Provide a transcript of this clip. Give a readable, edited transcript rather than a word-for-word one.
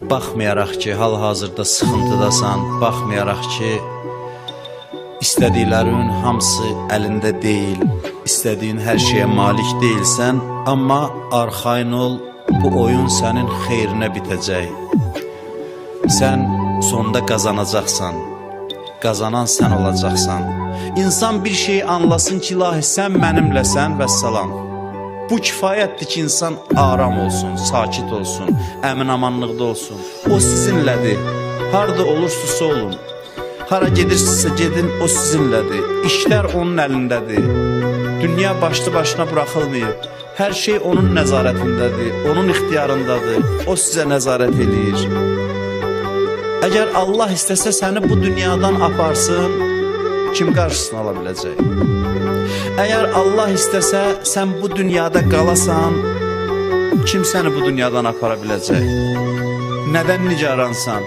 Baxmayaraq ki, hal-hazırda sıxıntıdasan, baxmayaraq ki, istədiklərin hamısı əlində deyil, istədiyin hər şeyə malik deyilsən, amma arxayın ol, bu oyun sənin xeyrinə bitəcək. Sən sonda qazanacaqsan. Qazanan sən olacaqsan. İnsan bir şeyi anlasın ki, ilahi sən mənimləsən və salam. Bu kifayətdir ki, insan aram olsun, sakit olsun, əmin-amanlıqda olsun. O sizinlədir. Harda olursunuzsa olun. Hara gedirsinizsə gedin, o sizinlədir. İşlər onun əlindədir. Dünya başlı başına buraxılmayıb. Hər şey onun nəzarətindədir, onun ixtiyarındadır. O sizə nəzarət eləyir. Əgər Allah istəsə səni bu dünyadan aparsın, kim qarşısını ala biləcək? Əgər Allah istəsə sən bu dünyada qalasan, kim səni bu dünyadan apara biləcək? Nədən nigaransan?